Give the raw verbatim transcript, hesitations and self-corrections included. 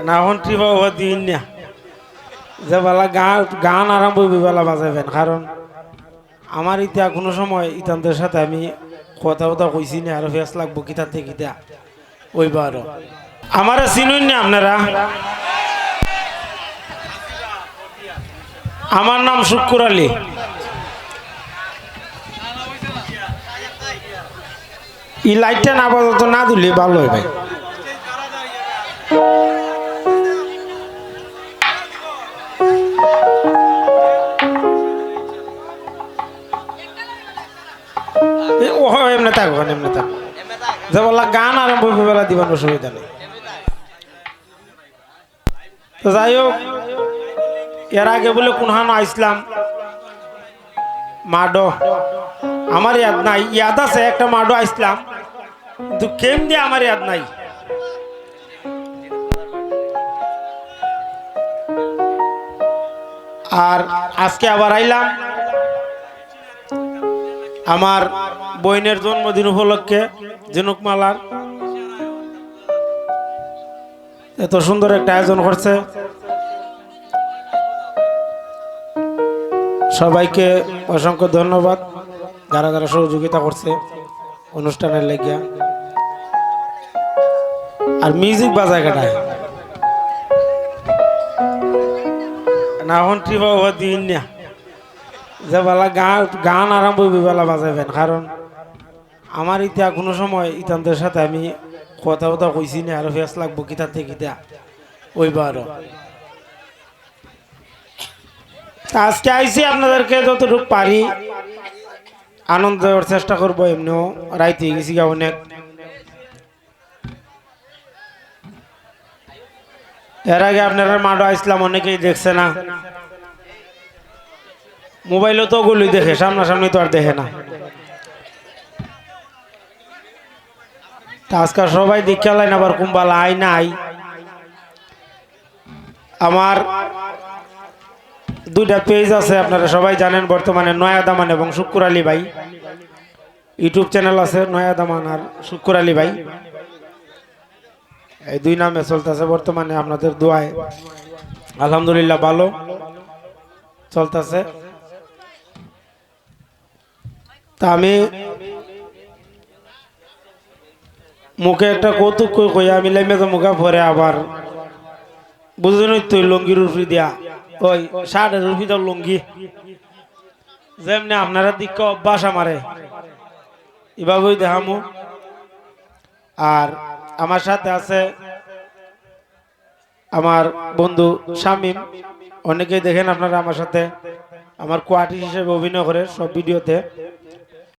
না, অখন টিপা উবা দিন না। যে বালা গান, গান আরম্ভ অইবো, বালা বাজাইবেন। কারণ আমার ইতা কুনু সময় ইতানতর সাথে আমি কথা-উথা কইছি না, আরো ফেস লাগবো কিতাতে কিতা অইবো আরো। আমারে চিনইন না আপনারা? আমার নাম শুক্কুর আলী। ই লাইটটা না বাজাতো না দিলে ভালা অয় ভাই। এ, ও, এমনে থাকো, এমনে থাকো। যে বালা গান আরম্ভ অইবো, বালা দিবান, অসুবিধা নাই। তো যাই হোক, এর আগে বুলে কুনখানো আইছলাম মাডো, আমার ইয়াদ নাই, ইয়াদ আছে একটা মাডো আইছলাম, কিন্তু কেমনে আমার ইয়াদ নাই। আর আজকে আবার আইলাম আমার বইনের জন্মদিন উপলক্ষে ঝিনুকমালার। এত সুন্দর একটা আয়োজন করছে। সবাইকে অসংখ্য ধন্যবাদ, যারা যারা সহযোগিতা করছে অনুষ্ঠানের লাগিয়া। আর মিউজিক বাজায় কাটায় না, অখন টিপা উবা দিন না। যে বালা গান, গান আরম্ভ অইবো, বালা বাজাইবেন। কারণ আমার ইতা কুনু সময় ইতানতর সাথে আমি কথা-উথা কইছি না, আরো ফেস লাগবো কিতাতে কিতা অইবো আরো। তা আজকে আইছি আপনাদেরকে যতটুক পারি আনন্দ দেওয়ার চেষ্টা করবো। এমনেও রাইত অই গেছে গিয়া অনেক। এর আগে আপনারার মাডো আইছলাম, অনেকেই দেখছে না। মোবাইলো তো অগুলি দেখে, সামনাসামনি তো আর দেখে না। তা আজকাল সবাই দেখিয়া লাইন আবার কুম্বালা আই না আই। আমার দুইটা পেজ আছে, আপনারা সবাই জানেন, বর্তমানে নয়া দামান এবং শুক্কুর আলী ভাই। YouTube চ্যানেল আছে নয়া দামান আর শুক্কুর আলী ভাই, এই দুই নামে চলতেছে বর্তমানে আপনাদের দোয়ায়। আলহামদুলিল্লাহ, ভালো চলতেছে। তা আমি মুখে একটা কৌতুক কই, কই আমি লাইমে তো মুখা পরে আবার বুঝছইন তো, লুঙ্গির উপরে দিয়া, ওই শার্টের উপরে দিয়া লুঙ্গি, যেমনে আপনারা দিকে অভ্যাস আমারে, এভাবেই দেখামু। আর আমার সাথে আছে আমার বন্ধু শামীম, অনেকেই দেখেন আপনারা আমার সাথে, আমার কোয়ার্টিস্ট হিসেবে অভিনয় করে সব ভিডিওতে।